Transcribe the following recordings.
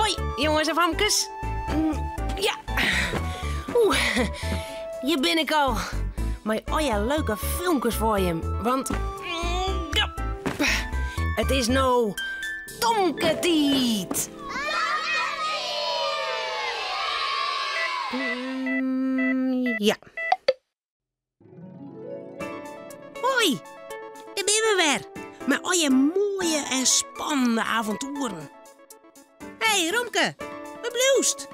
Hoi, jonges en famkes. Ja. Oeh, hjir bin ik al. Mei al leuke filmkes foar jim. Want ja, it is no Tomke-tiid. Ja. Hoi, dêr binne we wer. Mei al je moaie en spannende avontoeren. Hey Romke, wêr bliuwst?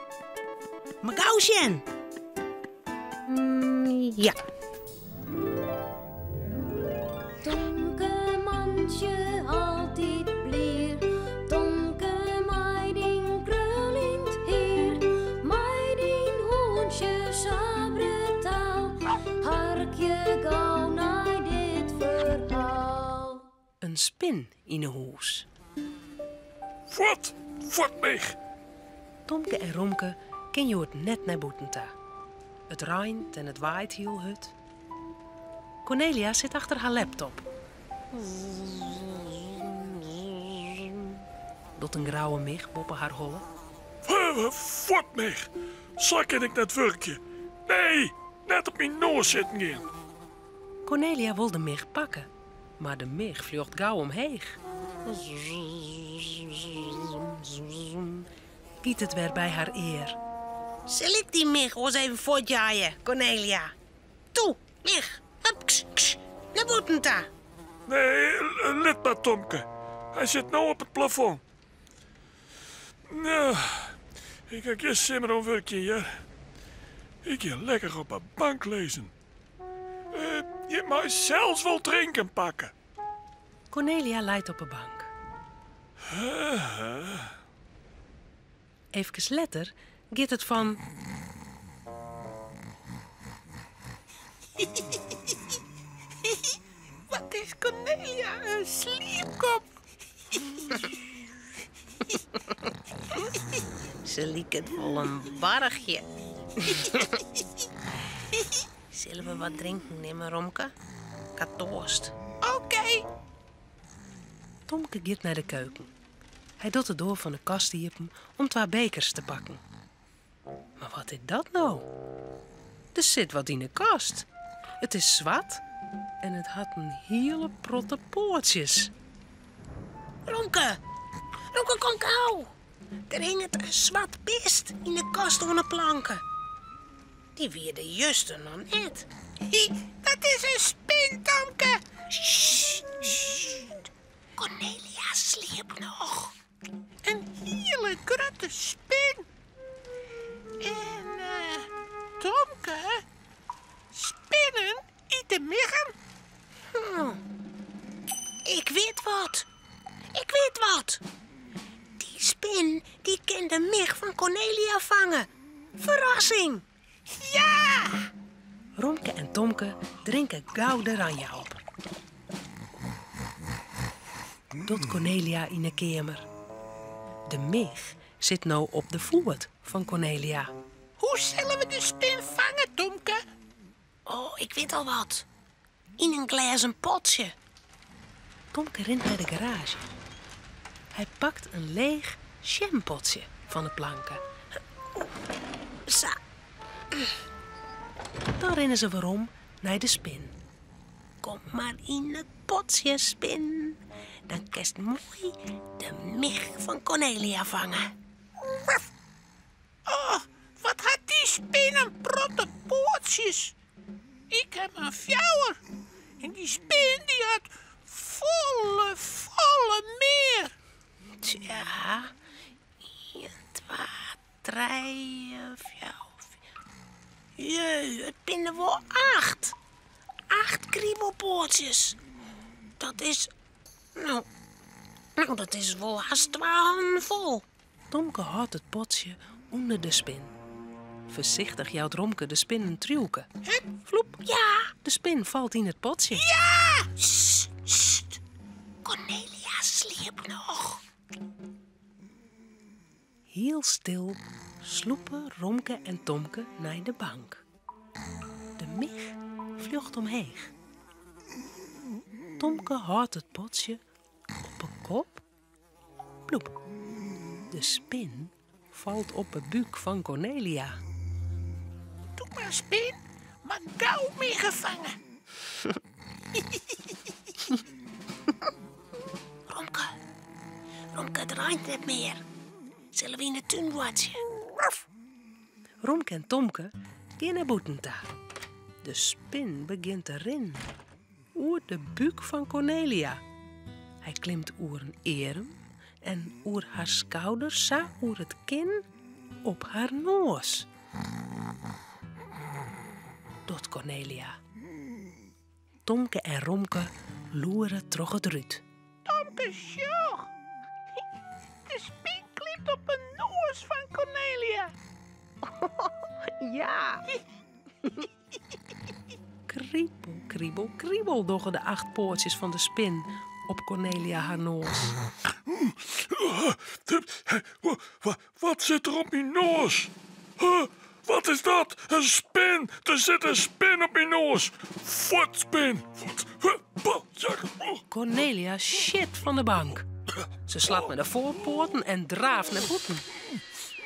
Mar gau sjen. Ja. Tomke mantsje altyd blier, Tomke mei dyn kruljend hier, mei dyn hûntsje sa brutaal, harkje gau nei dit ferhaal. In spin yn 'e hûs. Fuort, fuort mich! Tomke en Romke kinne hjoed net nei bûten ta. It reint en it waait hiel hurd. Kornelia sit achter har laptop. Docht in grauwe mich boppe har holle. Fuort mich! Sa kin ik net wurkje. Nee, net op myn noas sitten gean. Kornelia wol de mich pakke, mar de mich fljocht gau omheech. Giet it wer by har ear. Sil ik dy mich oars even fuortjeie, Kornelia? Toe, mich, hup, ks, ks, nei bûten ta. Nee, lit mar, Tomke. Hy sit no op it plafond. No, ik ha gjin sin mear oan wurkjen, hear. Ik gean lekker op 'e bank lizzen. Je mei sels wol drinken pakke. Kornelia leit op 'e bank. Efkes letter giet it fan. Wat is Kornelia in sliepkop. Se liket wol in barchje. Sille we wat drinken nimme, Romke? Ik ha toarst. Oké. Tomke giet nei de keuken. Hy docht de doar fan de kast iepen om twa bekers te pakken. Mar wat is dat no? Der sit wat yn de kast. It is swart en it hat in hiele protte poatsjes. Romke! Romke, kom gau! Der hinget in swart bist yn de kast oan 'e planke. Dy wie der juster noch net. Dat is in spin, Tomke! Sst, sst. Kornelia sliept noch. In hiele grutte spin. En Tomke, spinnen ite miggen. Ik wit wat. Ik wit wat. Dy spin dy kin de mich fan Kornelia fange. Ferrassing! Ja! Romke en Tomke drinke gau de ranja op. Docht Kornelia yn 'e keamer. De mich sit no op de foet fan Kornelia. Hoe sille we de spin fange, Tomke? Oh, ik wit al wat. Yn in glêzen potsje. Tomke rint nei de garaazje. Hy pakt in leech shampotsje fan 'e planke. Sa. Dan rinne se werom nei de spin. Kom mar yn it potsje, spin. Dan kinst moai de mich fan Kornelia fange. Oh, wat hat dy spin in protte poatsjes. Ik ha mar fjouwer. En dy spin dy hat folle, folle mear. Tsja, ien, twa, trije, fjouwer. Jeu, it binne der wol acht. Acht kribelpoatsjes. Dat is, no, no, dat is wol hast twa hannen fol. Tomke hâldt it potsje ûnder de spin. Foarsichtich jout Romke de spin in triuwke. Floep! Ja! De spin falt yn it potsje. Ja! Sst, sst. Kornelia sliept noch. Hiel stil slûpe Romke en Tomke nei de bank. De mich fljocht omheech. Tomke hâldt it potsje op 'e kop. Ploep. De spin falt op 'e búk fan Cornelia. Doe mar, spin, mar gau miggen fange. Romke, Romke, it reint net mear. Sille we yn de tún boartsje? Romke en Tomke gean nei bûten ta. De spin begjint te rinnen oer de búk fan Cornelia. Hy klimt oer in earm en oer har skouder sa oer it kin op har noas. Docht Cornelia. Tomke en Romke loere troch it rút. Tomke, sjoch! De spin klimt op 'e noas fan Cornelia. Ja! Kriebel, kriebel, kriebel dogge de acht poatsjes fan de spin op Cornelia har noas. Wat sit der op myn noas? Wat is dat? In spin! Der sit in spin op myn noas! Fuort, spin! Fuort! Cornelia sjit fan de bank. Se slacht mei de foarpoaten en draaft nei bûten.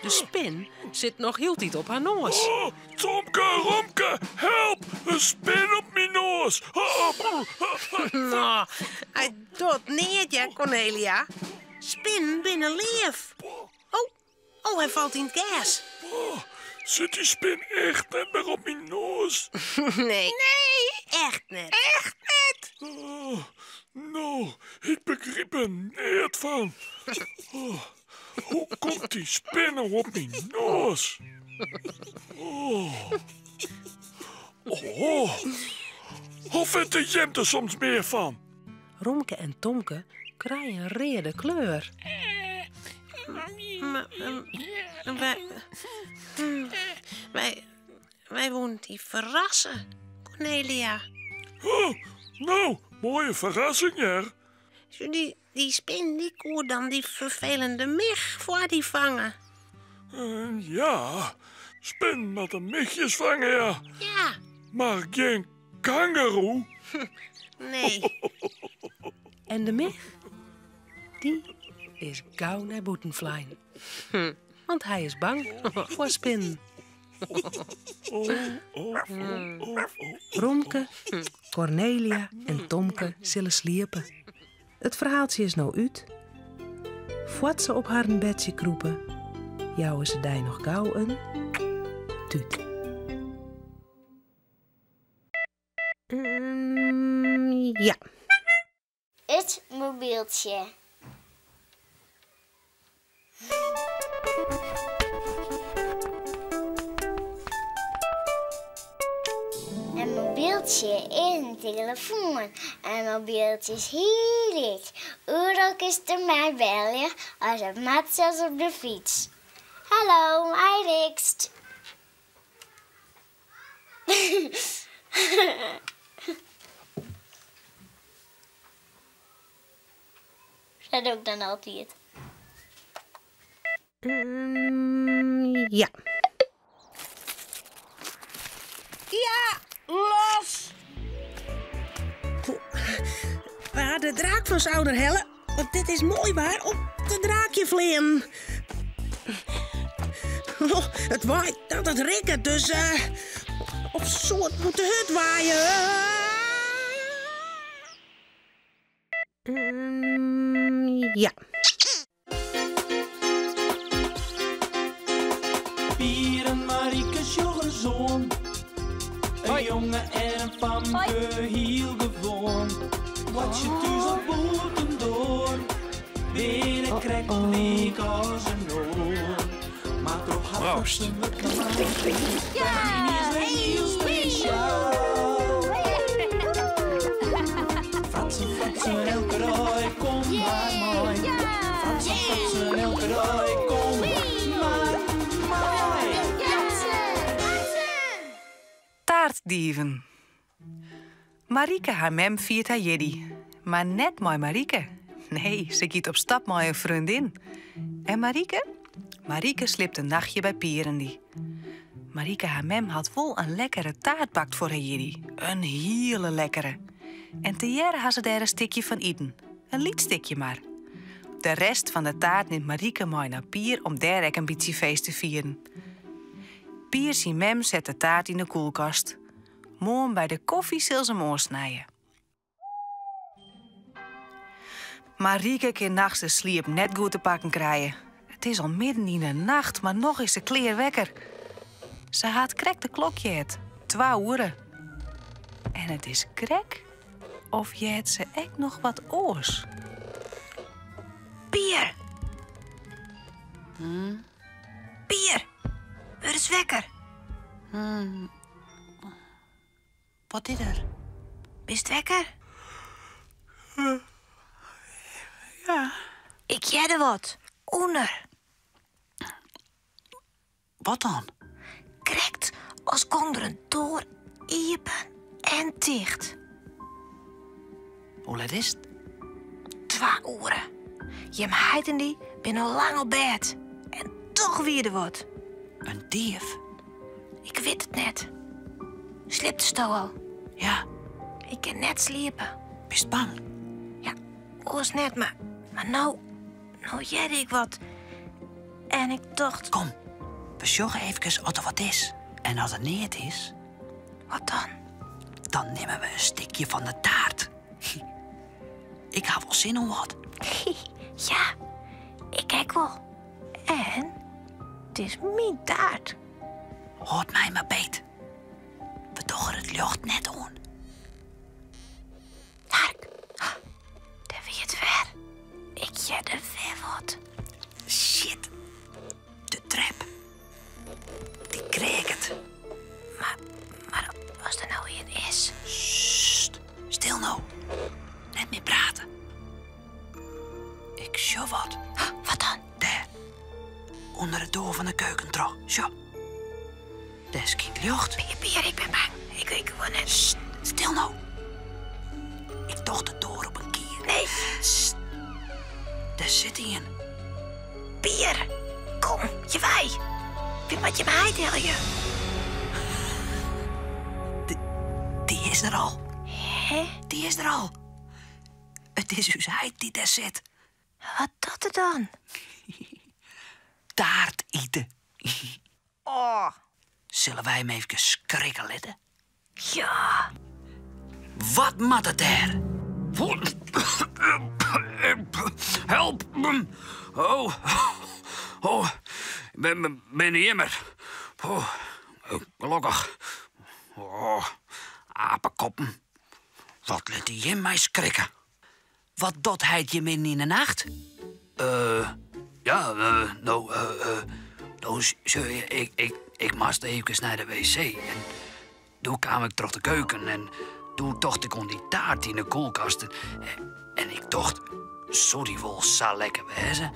De spin sit noch hieltyd op har noas. Oh, Tomke, Romke, help! In spin op myn noas! No, hy docht neat, hear, Cornelia. Spinnen binne leaf. Oh, oh, hy falt yn it gers. Oh, sit dy spin echt net mear op myn noas? Nee. Nee! Echt net. Echt net! Oh, no, ik begryp der neat fan. Oh, hoe komt dy spin no op myn noas? Oh. Oh. Of witte jim der soms mear fan? Romke en Tomke krije in reade kleur. Wy woenen dy ferrasse, Cornelia. Oh, no, moaie ferrassing, hear. Dy spin dy koe dan dy ferfelende mich foar dy fange. Ja, spinnen moatte michjes fange, ja. Ja. Mar gjin Kangeroe? Nee. En de mich? Dy is gau nei bûten flein. Want hy is bang foar spinnen. Romke, Cornelia en Tomke sille sliepe. It ferhaaltsje is no út. Foar't se op harren bedsje krûpe, jouwe se dy noch gau in tút. Ja. It mobyltsje. In mobyltsje is in telefoan. In mobyltsje is hiel lyts. Oeral kinst dermei belje, as it moat sels op de fyts. Hallo, mei Rixt. Sa doch ik dan altyd. Ja. Ja, los! We ha de draak fan souder helle, want dit is moai waar om te draakje fleanen. Oh, it waait dat it rikket, dus uh, of soe it te hurd waaie? Ja. Pier en Marike sjogge zoon. In jonge en in famke, hiel gewoan. Wat je thús of bûtendoar, binne krekt lyk as inoar. Mar troch har Proost. fratsen wurdt Ja, hiel spesjaal. Fratsen, fratsen, elke dei, kom mar mei. Fratsen, fratsen, elke dei, kom mar mei. Taartdieven. Marike har mem fiert har jierdei. Mar net mei Marike. Nee, se giet op stap mei in freondin. En Marike? Marike sliept in nachtje by Pier-en-dy. Marike har mem hat wol in lekkere taart bakt foar har jierdei. In hiele lekkere. En tegearre ha se dêr in stikje fan iten. In lyts stikje mar. De rest fan de taart nimt Marieke mei nei Pier om dêr ek in bytsje feest te fieren. Pier syn mem set de taart yn de kuolkast. Moarn by de kofje sil se 'm oansnije. Marieke kin nachts de sliep net goed te pakken krije. It is al midden yn 'e nacht, mar noch is se klear wekker. Se hat krekt de klok heard, twa oere. En it is krekt of heart se ek noch wat oars. Pier! Pier! Wurd ris wekker. Wat is der? Bist wekker? Ja. Ik hearde wat. Under. Wat dan? Krekt as gong der in doar iepen en ticht. Hoe let is it? Twa oere. Jim heit en dy binne al lang op bêd. En toch wie der wat. In dief? Ik wit it net. Slieptesto al? Ja. Ik kin net sliepe. Bist bang? Ja, oars net, mar, mar no, no hearde ik wat. En ik tocht... Kom, we sjogge efkes oft der wat is. En as der neat is... Wat dan? Dan nimme we in stikje fan de taart. Ik ha wol sin oan wat. Ja, ik ek wol. En it is myn taart. Hâld my mar beet. We dogge it ljocht net oan. Hark, dêr wie it wer. Ik hearde wer wat. Shit, de trep. Dy kreaket. Mar, mar as der no ien is. Sst, stil no. Net mear prate. Ik sjoch wat. Wat dan? Dêr. Under de doar fan de keuken troch. Sjoch. Dêr skynt ljocht. Pier, Pier, ik bin bang. Ik, ik wol net. Sst, stil no. Ik doch de doar op in kier. Nee. Sst. Dêr sit ien. Pier, kom, hjir wei. Wy moatte jim heit helje. Dy is der al. Hè? Dy is der al. It is ús heit dy't dêr sit. Wat docht er dan? Taart ite. Oh. Sille wy him efkes skrikke litte? Ja. Wat moat it dêr? Help! Oh, oh, ben, ben immer. Oh, gelokkich. Oh, apekoppen. Wat litte jim my skrikke? Wat docht heit jim midden yn 'e nacht? Eh, ja, eh, no, eh, eh, no, sjoch, ik, ik, ik moast eefkes nei de wc. En doe kaam ik troch de keuken en doe tocht ik oan dy taart yn de kuolkast. En, en ik tocht, soe dy wol sa lekker wêze?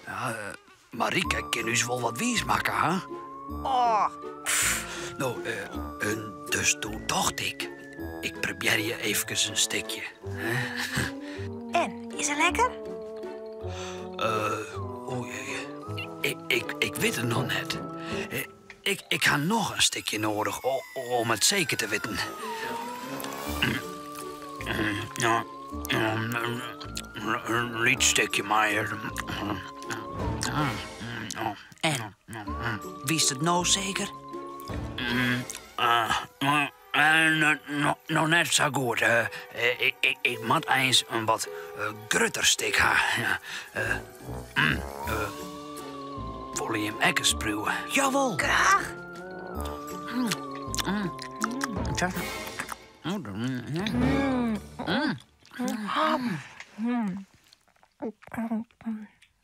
Ja, eh, Marieke kin ús wol wat wiis makke, ha? Oh. No, eh, en dus doe tocht ik, ik probearje eefkes in stikje. En, is er lekker? Eh, oei, ik, ik, ik wit it noch net. Ik, ik ha noch in stikje nedich om it seker te witten. Ja, in lyts stikje mear. En, witst it no seker? No net sa goed. Ik, ik moat eins in wat grutter stik ha. Wolle jim ek ris priuwe? Jawol. Graach.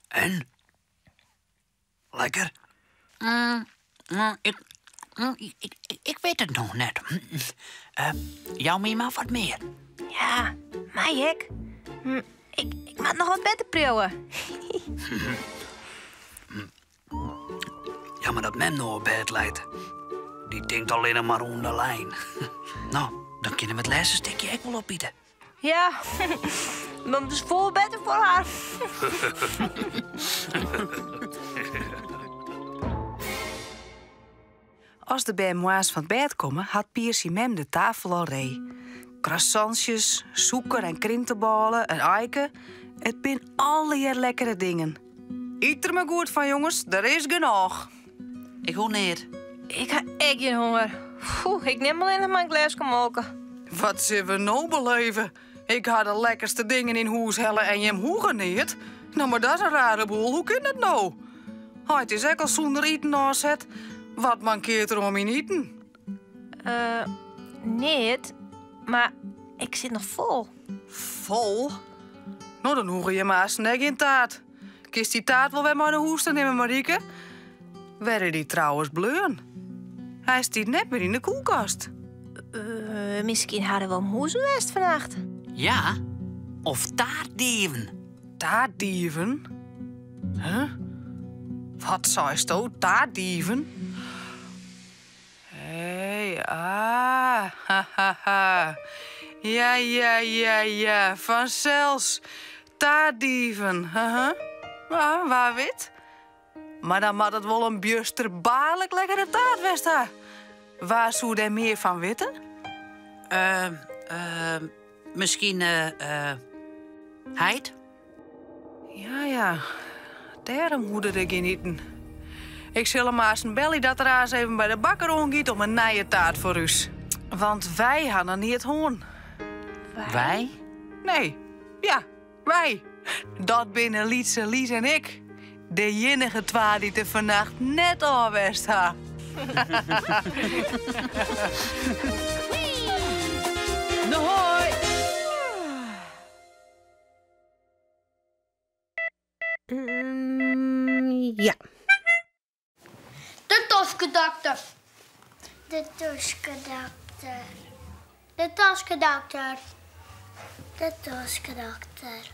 En? Lekker? Ik, ik, ik wit it noch net. Jou my mar wat mear. Ja, my ek. Ik, ik moat noch wat better priuwe. Jammer dat mem no op bêd leit. Dy tinkt allinnich mar oan de lijn. No, dan kinne we it lêste stikje ek wol opite. Ja, dat is folle better foar har. As de bern moarns fan 't bêd komme, hat Pier syn mem de tafel al ree. Croissantsjes, sûker en krintebôle, in aike. It bin allegear lekkere dingen. Yt der mar goed fan, jonges, der is genôch. Ik hoech neat. Ik ha ek gjin honger. Poeh, ik nim allinnich mar in glêske molke. Wat sille we no beleve? Ik ha de lekkerste dingen yn hûs helle en jim hoege neat. No, mar dat is in rare boel. Hoe kin dat no? Heit is ek al sûnder iten ôfset. Wat mankeart der oan myn iten? Eh, neat. Mar ik sit noch fol. Fol? No, dan hoege jim aansten ek gjin taart. Kinst dy taart wol wer mei nei hûs ta nimme, Marike. Wêr is dy trouwens bleaun? Hy stiet net mear yn de kuolkast. Uh, miskien ha der wol mûzen west fannacht. Ja, of taartdieven. Taartdieven? Huh? Wat seisto, taartdieven? Hé, ah, ha, ha, ha. Ja, ja, ja, ja, fansels. Taartdieven, huh? Ja, wa wit. Mar dan moat it wol in bjusterbaarlik lekkere taart west ha. Wa soe dêr mear fan witte? Uh, uh, miskien uh, heit? Ja, ja. Dêrom hoegde der gjin iten. Ik sil him aansten belje dat er aanst even by de bakker oangiet om in nije taart foar ús. Want wy ha noch neat hân. Wy? Nee, ja, wy. Dat binne Lytse Lies en ik. De iennige twa dy't der fannacht net ôf west ha. No hoi! Ja. De toskedokter. De toskedokter. De toskedokter. De toskedokter.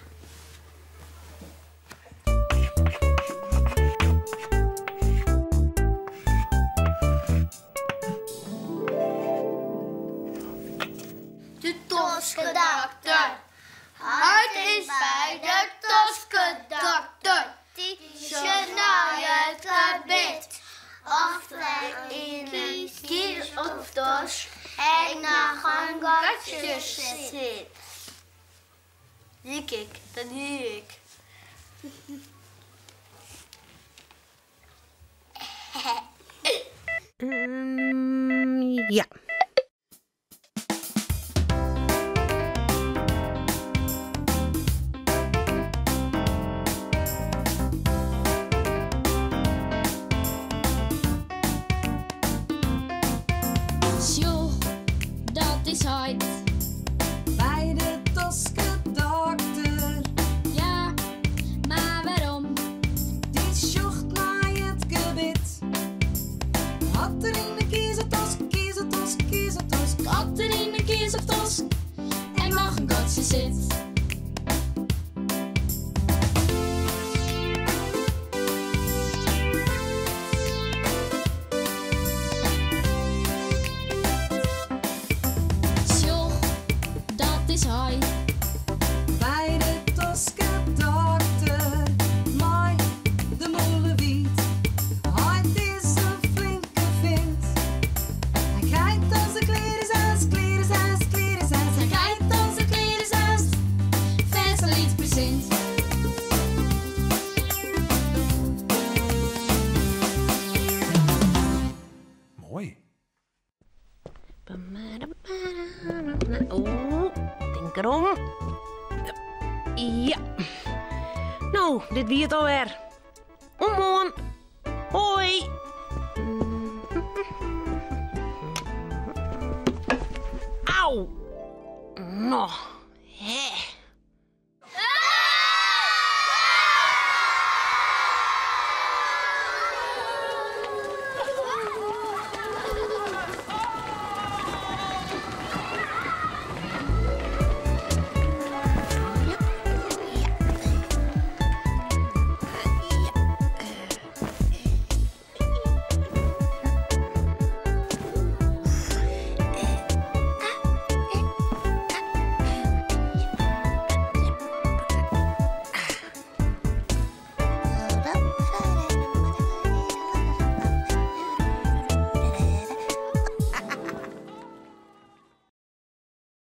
De toskedokter. Heit is by de toskedokter. Dy sjocht nei it gebit. Oft der yn in kies of tos ek noch in gatsje sit. Hjir kyk, dat hie ik. Ja. Sjoch, dat is heit. By de toskedokter. Ja, mar wêrom? Dy sjocht nei it gebit. Wat der yn de kies of tosk, kies of tosk, kies of tosk. Wat der yn de kies of tosk ek noch in gatsje sit. Sjoch, dat is heit. By de toskedokter mei de mûle wiet. Heit is in flinke fint. Hy krijt as de klear is as, klear is as, klear is as. Hy krijt as de klear is as, fêst in lyts presint. Moai. Oh, tink derom. Ja. No, dit wie it alwer. Oant moarn. Hoi. Au. No.